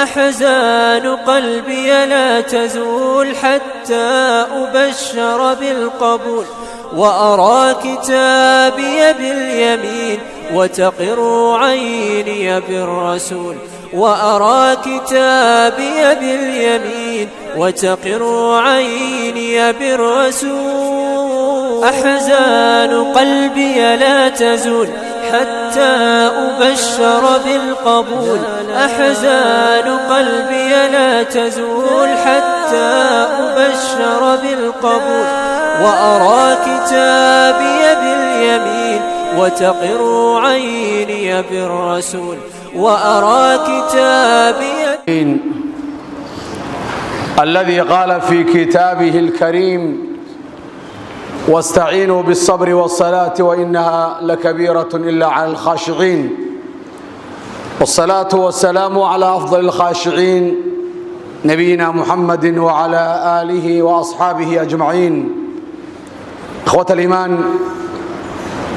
أحزان قلبي لا تزول حتى أبشر بالقبول، وأرى كتابي باليمين وتقر عيني بالرسول، وأرى كتابي باليمين وتقر عيني بالرسول. أحزان قلبي لا تزول حتى أبشر بالقبول، أحزان قلبي لا تزول حتى أبشر بالقبول، وأرى كتابي باليمين وتقر عيني بالرسول، وأرى كتابي الذي قال في كتابه الكريم: واستعينوا بالصبر والصلاة وإنها لكبيرة إلا على الخاشعين. والصلاة والسلام على أفضل الخاشعين، نبينا محمد وعلى آله وأصحابه أجمعين. إخوة الإيمان،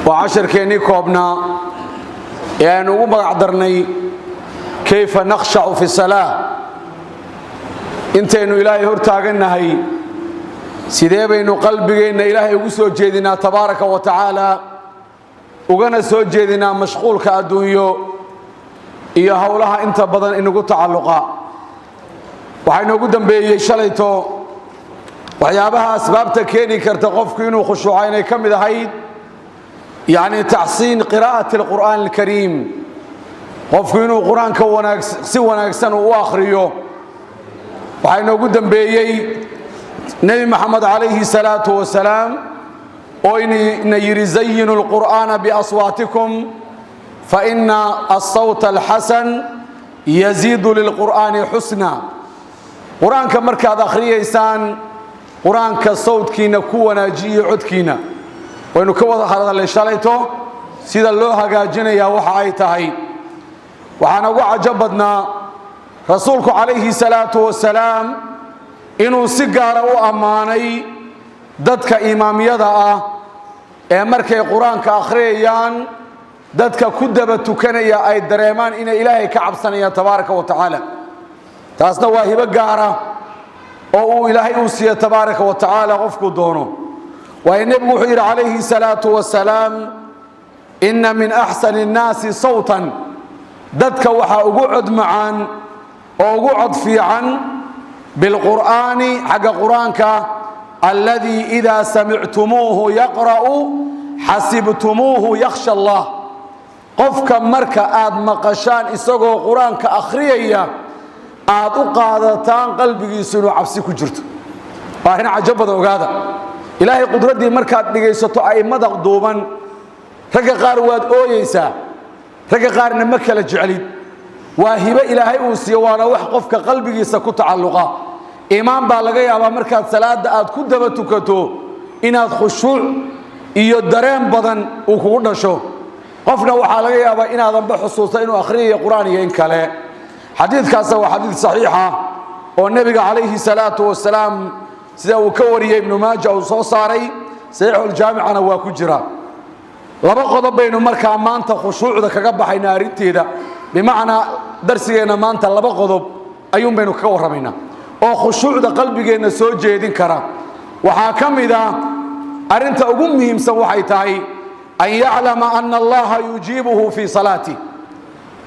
وعشرkeennii koobnaa ee aynu ugu magac darnay "كيف نخشع في الصلاة"، intaynu Ilaahay hor taagannahay sidee baynu qalbigeenna Ilaahay ugu soo jeedinaa tabaaraka wa tacaala, ugana soo jeedinaa mashquulka adduunyo iyo howlaha inta badan inagu tacalluqa. Waxaa inoogu dambeeyey shalayto waxyaabaha asbaabta keeni karta qofku inuu khushuuca inay ka mid ahayd, yacni, تحسين قراءة القرآن الكريم، qofku inuu Qur-aanka si wanaagsan uu u akhriyo. Waxaa inoogu dambeeyey Nebi Maxamed calayhi salaatu wasalaam oo ina yidhi: "زينوا القرآن بأصواتكم فإن الصوت الحسن يزيد للقرآن حسنا." Qur-aanka markaad akhriyaysaan, Qur-aanka sawdkiinna ku wanaajiyo, codkiinna. Waynu ka wada hadalnay shalayto sida loo hagaajinayaa waxa ay tahay. Waxaana ugu cajo badnaa Rasuulku calayhi salaatu wasalaam inuu si gaara u ammaanay dadka imaamyada ah ee markay Qur-aanka akhriyayaan dadka ku daba tukanaya ay dareemaan inay Ilaahay ka cabsanayaan tabaaraka wa tacaala. Taasna waa hibo gaara oo uu Ilaahay uu siiyo tabaaraka wa tacaala qofkuu doono. Waayo, Nebigu wuxuu yidhi calayhi salaatu wasalaam: "إن من أحسن الناس صوتا"، dadka waxaa ugu cod macaan oo ugu cod fiican بالقرآن، xagga Qur-aanka، الذي إذا سمعتموه يقرأ حسبتموه يخشى الله، qofka marka aad maqashaan isagoo Qur-aanka akhriyaya aad u qaadataan qalbigiisu inuu cabsi ku jirto. Waa arrin cajo badan. Ogaada, Ilaahay qudraddii, markaad dhigaysato a'immada duuban, ragga qaar waad ooyeysaa, ragga qaarna ma kala jeclid. Waa hibo Ilaahay uu siiyo, waana wax qofka qalbigiisa ku tacalluqa. Imaam baa laga yaabaa markaad salaadda aad ku daba tukato inaad khushuuc iyo dareen badan uu kugu dhasho. Qofna waxaa laga yaabaa inaadanba xusuusta inuu akhriyayo Qur-aan iyo in kale. Xadiidkaasna waa xadiid saxiixa oo Nebiga calayhi salaatu wasalaam sida uu ka wariyey Ibnu Maaja uu soo saaray, Saxiixuljaamicana waa ku jira. Laba qodob baynu markaa maanta khushuucda kaga baxaynaa arrinteeda. Bimacnaa, darsigeenna maanta laba qodob ayuun baynu kaga warramaynaa oo khushuucda qalbigeenna soo jeedin kara. Waxaa ka mid ah, arrinta ugu muhiimsan waxay tahay أن يعلم أن الله يجيبه في صلاته،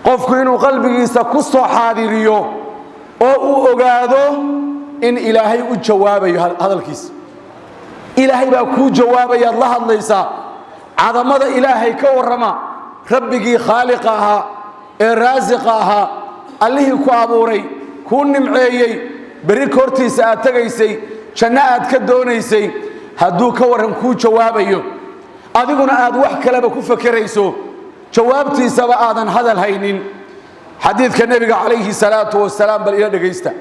qofku inuu qalbigiisa ku soo xaadiriyo oo uu ogaado in Ilaahay u jawaabayo hadalkiisa. Ilaahay baa kuu jawaabayaad la hadlaysaa. Cadamada Ilaahay ka warrama, Rabbigii Khaaliqa ahaa ee Raasiqa ahaa, Allihii ku abuuray, kuu nimceeyey, berri hortiisa aad tegaysay, janno aad ka doonaysay, hadduu ka warran kuu jawaabayo, adiguna aad wax kaleba ku fakerayso, jawaabtiisaba aadan hadal haynin. Xadiidka Nebiga calayhi salaatu wasalaam bal ila dhegaysta.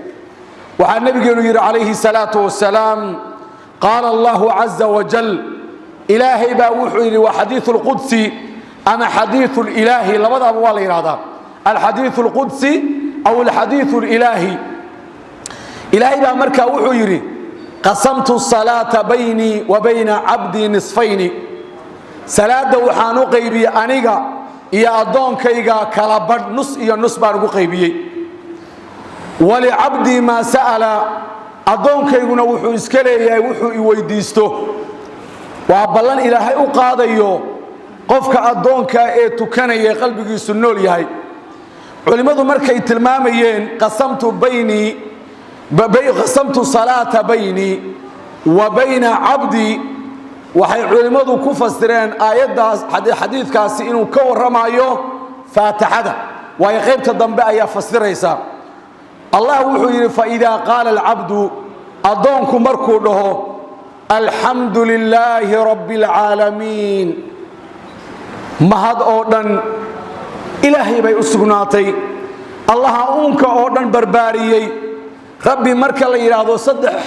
Waxaa Nebigeenu yidhi calayhi salaatu wasalaam: "قال الله عز وجل", Ilaahay baa wuxuu yidhi. Waa xadiiث اlqudsi ama xadiiث اlilaahi, labadaaba waa la yidhahdaa، الحديث القدسي أو الحديث الإلهي. Ilaahay baa markaa wuxuu yidhi: "قسمت الصلاة بيني وبين عبدي نصفين", salaadda waxaan u qaybiyey aniga iyo addoonkayga kala badh, nus iyo nus baan ugu qaybiyey. Walicabdii maa sa'ala, addoonkayguna wuxuu iska leeyahay wuxuu i weydiisto. Waa ballan Ilaahay u qaadayo qofka addoonka ee tukanaya, qalbigiisu nool yahay. Culimmadu markay tilmaamayeen "qasamtu baynii, qasamtu salaata baynii wa bayna cabdii", waxay culimmadu ku fasireen aayaddaas, xadiidkaasi inuu ka warramayo Faatixada, waayo qaybta dambe ayaa fasiraysa. Allah wuxuu yidhi: "Faidaa qaala alcabdu", addoonku markuu dhaho "alxamdu lilaahi rabbi alcaalamiin", mahad oo dhan Ilaahay bay u sugnaatay, Allaha uunka oo dhan barbaariyey. Rabbi marka la yidhaahdo, saddex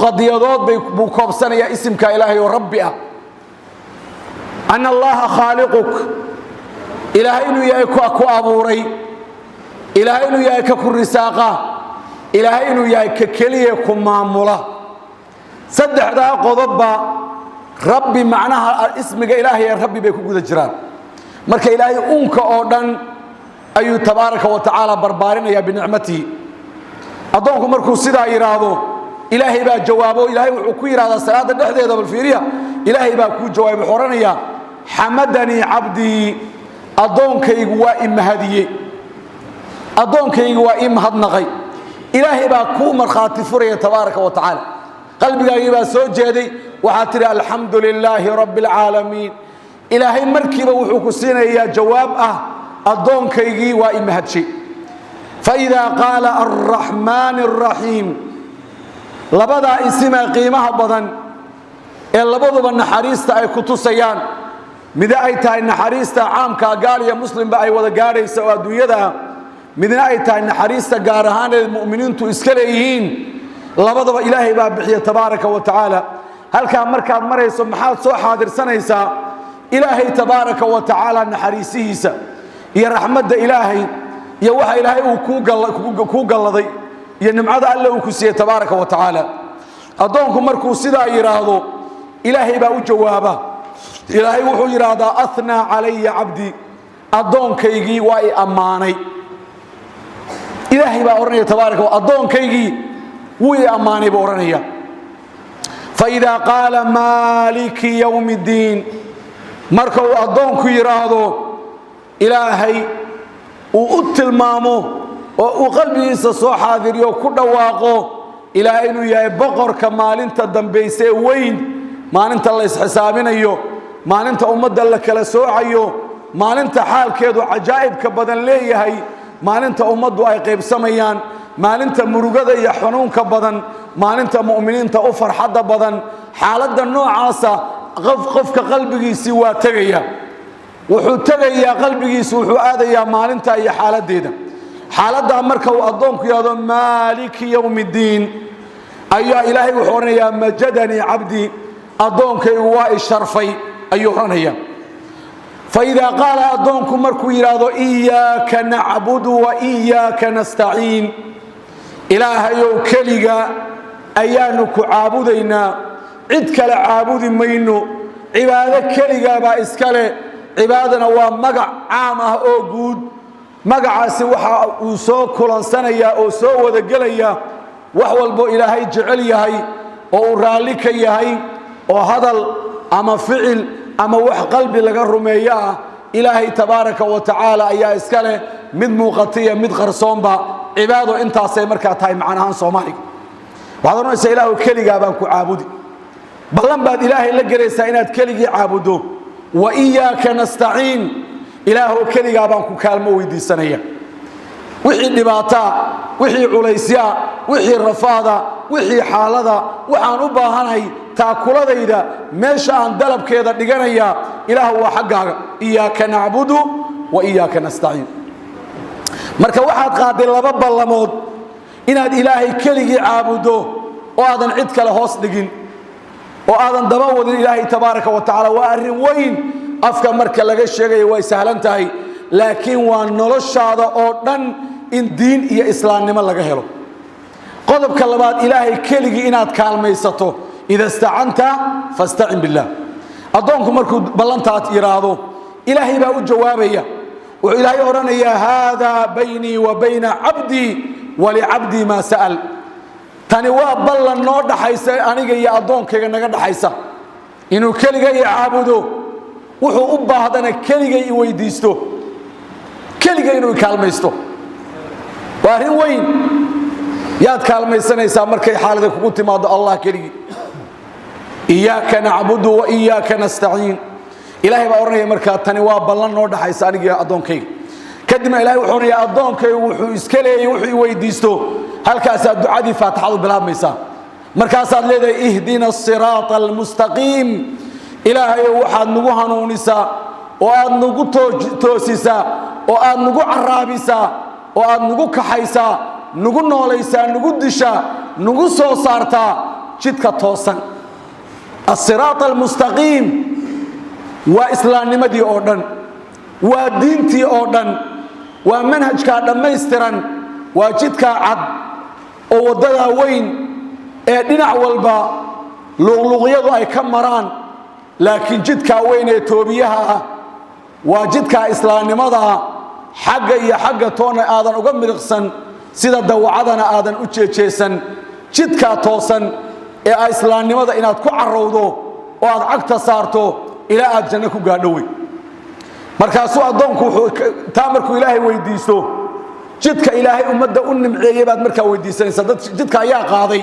qadiyadood buu koobsanayaa isimka Ilaahay oo Rabbi ah: ana Allaha khaaliquk, Ilaahay inuu yahay ku abuuray, Ilaahay inuu yahay ka ku risaaqa, Ilaahay inuu yahay ka keliya ku maamula. Saddexdaa qodobba Rabbi, macnaha ismiga Ilaahay ee Rabbi bay ku guda jiraan. Marka Ilaahay uunka oo dhan ayuu tabaaraka wa tacaala barbaarinaya binicmatihi. Addoonku markuu sidaa yidhaahdo, Ilaahay baa jawaabo. Ilaahay wuxuu ku yidhahdaa salaada dhexdeeda, bal fiiriya, Ilaahay baa kuu jawaabay, wuxuu odhanayaa: "Xamadanii cabdii", addoonkaygu waa i mahadiyey, addoonkaygu waa ii mahadnaqay. Ilaahay baa kuu markhaati furaya tabaaraka wa tacaala. Qalbigaagii baa soo jeeday, waxaad tidhi "alxamdu lilaahi rabbi alcaalamiin". Ilaahay markiiba wuxuu ku siinayaa jawaab ah: "Addoonkaygii waa i mahadshay." Faidaa qaala "alraxmaani alraxiim", labadaa isimaa qiimaha badan ee labaduba naxariista ay ku tusayaan, mida ay tahay naxariista caamka, gaal iyo muslimba ay wada gaadhaysa oo adduunyada ah, midna ay tahay naxariista gaar ahaaneed mu'miniintu iska leeyihiin, labadaba Ilaahay baa bixiya tabaaraka wa tacaala. Halkaa markaad marayso, maxaad soo xaadirsanaysaa? Ilaahay tabaaraka wa tacaala naxariisihiisa iyo raxmadda Ilaahay iyo waxa Ilaahay uu kuu galladay iyo nimcada Alle uu ku siiyey tabaaraka wa tacaala. Addoonku markuu sidaa yidhaahdo, Ilaahay baa u jawaaba. Ilaahay wuxuu yidhaahdaa: "Athnaa calaya cabdii", addoonkaygii waa i ammaanay. Ilaahay baa odhanaya tabaaraka, "Addoonkaygii wuu i ammaanay", buu odhanaya. Faidaa qaala "maaliki yowmi ddiin", marka uu addoonku yidhaahdo, Ilaahay uu u tilmaamo oo uu qalbigiisa soo xaadiriyo, ku dhawaaqo Ilaahay inuu yahay boqorka maalinta dambayse ee weyn, maalinta la isxisaabinayo, maalinta ummadda la kala soocayo, maalinta xaalkeedu cajaa'ibka badan leeyahay, maalinta ummaddu ay qaybsamayaan, maalinta murugada iyo xanuunka badan, maalinta mu'miniinta u farxadda badan, xaaladda noocaasa qofka qalbigiisii waa tegaya, wuxuu tegayaa, qalbigiisu wuxuu aadayaa maalinta iyo xaaladdeeda. Xaaladdaa marka uu addoonku yidhahdo "maaliki yowmi ddiin", ayaa Ilaahay wuxuu odhanayaa: "Majadanii cabdii", addoonkaygu waa i sharfay, ayuu odhanaya. Faidaa qaala, addoonku markuu yidhaahdo "iyaaka nacbudu wa iyaaka nastaciin", Ilaahayow keliga ayaanu ku caabudaynaa, cid kale caabudi mayno, cibaado keligaabaa iska leh. Cibaadana waa magac caam ah oo guud. Magacaasi waxa uu soo kulansanayaa oo soo wadagelaya wax walbo Ilaahay jecel yahay oo uu raalli ka yahay, oo hadal ama ficil ama wax qalbi laga rumeeyo ah. Ilaahay tabaaraka wa tacaala ayaa iska leh, mid muuqata iyo mid qarsoonba. Cibaado intaasay markaa tahay macnahaan Soomaaliga. Waxaad odhanaysaa: "Ilaahu, keligaa baan ku caabudi." Ballan baad Ilaahay la gelaysaa inaad keligii caabuddo. "Wa iyaaka nastaciin", Ilaahow, keligaa baan ku kaalmo weydiisanaya. Wixii dhibaataa, wixii culaysyaa, wixii rafaada, wixii xaalada, waxaan u baahanahay taakuladayda, meesha aan dalabkeeda dhiganaya, Ilaah, waa xaggaaga. "Iyaaka nacbudu wa iyaaka nastaciin". Marka waxaad qaaday laba ballamood: inaad Ilaahay keligii caabuddo oo aadan cid kale hoos dhigin oo aadan daba wadin Ilaahay tabaaraka wa tacala. Waa arrin weyn. Afka marka laga sheegaya way sahlan tahay, laakiin waa noloshaada oo dhan in diin iyo islaamnimo laga helo. Qodobka labaad, Ilaahay keligii inaad kaalmaysato. "Ida istacanta fastacin billah". Addoonku markuu ballantaad yidhaahdo, Ilaahay baa u jawaabaya. Wuxuu Ilaahay odhanayaa: "Haadaa baynii wa bayna cabdii Walicabdii maa sa'al. Tani waa ballan noo dhaxaysa, aniga iyo addoonkayga naga dhaxaysa, inuu keligay i caabudo, wuxuu u baahdana keligay i weydiisto, keligay inuu i kaalmaysto. Waa arrin weyn. Yaad kaalmaysanaysaa markay xaalada kugu timaado? Allah keligii. Iyaaka nacbudu wa iyaaka nastaciin, Ilaahay baa odhanaya. Markaa tani waa ballan noo dhaxaysa aniga addoonkayga. Kadibna Ilahay wuxuu odhanaya, addoonkaygu wuxuu iska leeyay wuxuu i weydiisto. Halkaasaa ducadii Faatixadu bilaabmaysaa. Markaasaad leedahay: ihdina asiraata almustaqiim. Ilaahayow, waxaad nagu hanuunisaa oo aad nagu toosisaa oo aad nagu caraabisaa oo aad nagu kaxaysaa, nagu noolaysaa, nagu dishaa, nagu soo saartaa jidka toosan. Asiraat almustaqiim waa islaamnimadii oo dhan, waa diintii oo dhan, waa manhajkaa dhammaystiran, waa jidkaa cad oo waddadaa weyn ee dhinac walba luqluqyadu ay ka maraan. Laakiin jidkaa weyn ee toobiyaha ah waa jidkaa islaamnimadaa, xagga iyo xagga toona aadan uga miliqsan, sida dawacadana aadan u jeejeesan. Jidkaa toosan ee a islaamnimada inaad ku carowdo oo aad cagta saarto ilaa aad janno ku gaadho wey. Markaasuu addoonku wuxuu taa markuu Ilaahay weydiisto, jidka Ilaahay ummadda u nimceeyey baad markaa weydiisanaysaa. Dad jidka ayaa qaaday.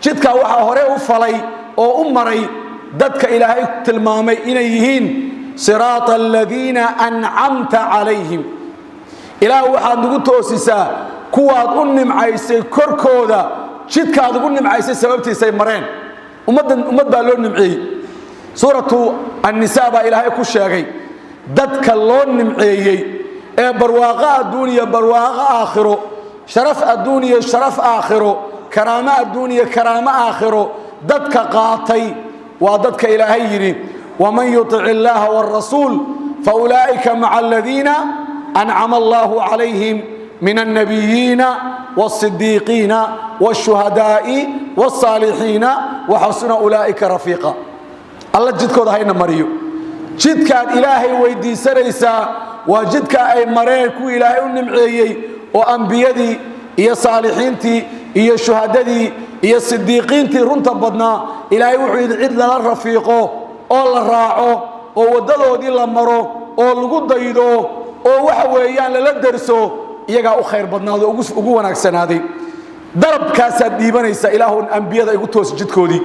Jidkaa waxaa hore u falay oo u maray dadka Ilaahay tilmaamay inay yihiin siraata aladiina ancamta calayhim. Ilaah, waxaad nagu toosisaa kuwaad u nimcaysay korkooda, jidkaad ugu nimcaysay sababtiisay mareen. Ummaddan ummad baa loo nimceeyey. Suuratu Annisaa baa Ilaahay ku sheegay dadka loo nimceeyey ee barwaaqo adduun iyo barwaaqo aakhiro, sharaf adduun iyo sharaf aakhiro, karaamo adduun iyo karaamo aakhiro dadka qaatay. Waa dadka Ilaahay yidhi: waman yutic illaaha wاrasuul faulaa'ika maca aladiina ancama allahu calayhim min alnabiyiina wاlصidiiqiina wاshuhadaa'i wاlsaalixiina waxasuna ulaa'ika rafiiqa. Alla jidkooda hayna mariyo. Jidkaad Ilaahay weydiisanaysaa waa jidka ay mareen kuwii Ilaahay u nimceeyey oo ambiyadii iyo saalixiintii iyo shuhadadii iyo sidiiqiintii runta badnaa. Ilaahay wuxuu yidhi, cid lala rafiiqo oo la raaco oo waddadoodii la maro oo lagu daydo oo waxa weeyaan lala derso, iyagaa u khayr badnaado, ugu wanaagsanaaday. Dalabkaasaad dhiibanaysaa: Ilaahu, ambiyada igu toosi jidkoodii.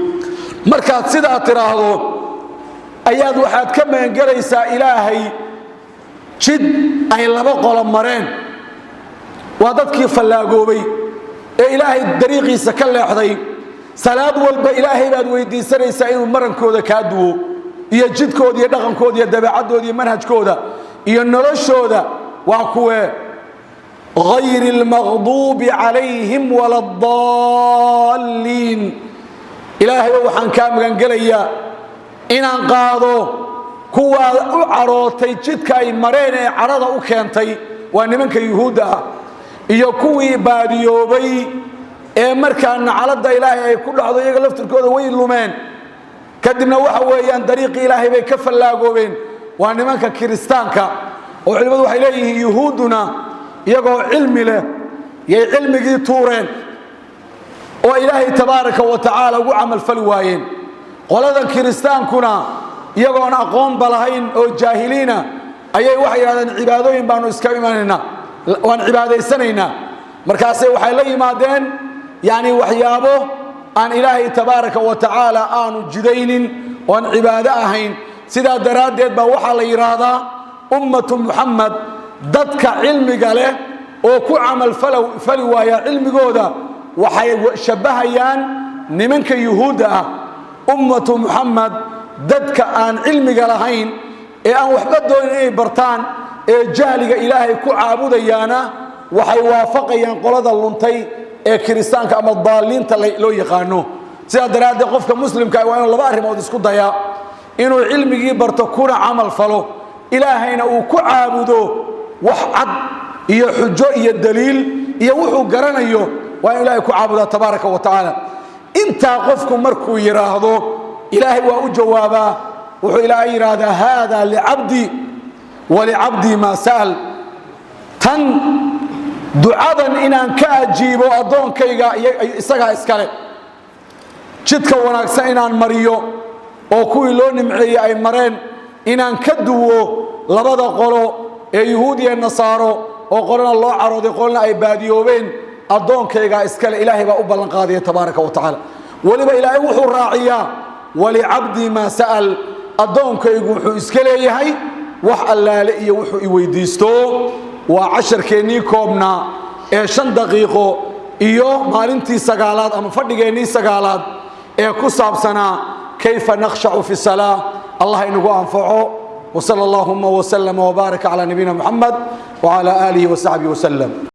Markaad sidaa tidhaahdo ayaad waxaad ka magangelaysaa Ilaahay jid ay laba qolo mareen. Waa dadkii fallaagoobay ee Ilaahay dariiqiisa ka leexday. Salaad walba Ilaahay baad weydiisanaysaa inuu marankooda kaa duwo iyo jidkooda iyo dhaqankooda iyo dabeecaddooda iyo manhajkooda iyo noloshooda. Waa kuwee? Gayri almaqduubi calayhim wala adaalliin. Ilaahayo, waxaan kaa magangelayaa inaan qaado kuwaad u cadhootay jidka ay mareen ee cadhada u keentay, waa nimanka Yuhuudda ah, iyo kuwii baadiyoobay ee markaa nacladda Ilaahay ay ku dhacdo. Iyaga laftirkooda way lumeen, kadibna waxa weeyaan dariiqii Ilaahay bay ka fallaagoobeen. Waa nimanka Kiristaanka oo culimmadu waxay leeyihiin, Yuhuudduna iyagoo cilmi leh yay cilmigii tuureen oo Ilaahay tabaaraka wa tacaala ugu camalfali waayeen. Qoladan Kiristaankuna iyagoon aqoonba lahayn oo jaahiliina ayay waxay yidhahdeen, cibaadooyin baanu iska imanaynaa, waan cibaadaysanaynaa. Markaasay waxay la yimaadeen yacni waxyaabo aan Ilaahay tabaaraka wa tacaala aanu jidaynin oo aan cibaado ahayn. Sidaa daraaddeed baa waxaa la yidhaahdaa ummatu Muxamed, dadka cilmiga leh oo ku camal fali waaya cilmigooda waxay shabbahayaan nimanka Yuhuudda ah. Ummatu Muxamed, dadka aan cilmiga lahayn ee aan waxba doonin inay bartaan ee jahliga Ilaahay ku caabudayaana waxay waafaqayaan qolada luntay ee Kiristaanka ama daaliinta loo yaqaano. Sidaa daraaddeed qofka muslimka waa inuu laba arrimood isku dayaa: inuu cilmigii barto kuna camal falo, Ilaahayna uu ku caabudo wax cad iyo xujo iyo daliil iyo wuxuu garanayo. Waa inu Ilahay ku caabudaa tabaaraka wa tacaala. Intaa qofku markuu yidhaahdo, Ilaahay waa u jawaabaa. Wuxuu Ilaahay yidhaahdaa: haada licabdii walicabdii maa sa'al. Tan Ducadan inaan ka ajiibo addoonkayga isagaa iskale, jidka wanaagsan inaan mariyo oo kuwii loo nimceeyey ay mareen inaan ka duwo labada qolo ee Yuhuud iyo Nasaaro, oo qolona loo carooday, qolona ay baadiyoobeen, addoonkaygaa iskale. Ilaahay baa u ballanqaadaya tabaaraka wa tacaala. Weliba Ilaahay wuxuu raaciyaa: walicabdii maa sa'al. Addoonkaygu wuxuu iska leeyahay wax allaale iyo wuxuu i weydiisto. Waa casharkeennii koobnaa ee 5 daqiiqo iyo maalintii sagaalaad ama fadhigeennii sagaalaad ee ku saabsanaa kayfa nakhshacu fi salaa. Allah inagu anfaco. وصلى اللهم وسلم وبارك على نبينا محمد وعلى آله وصحبه وسلم.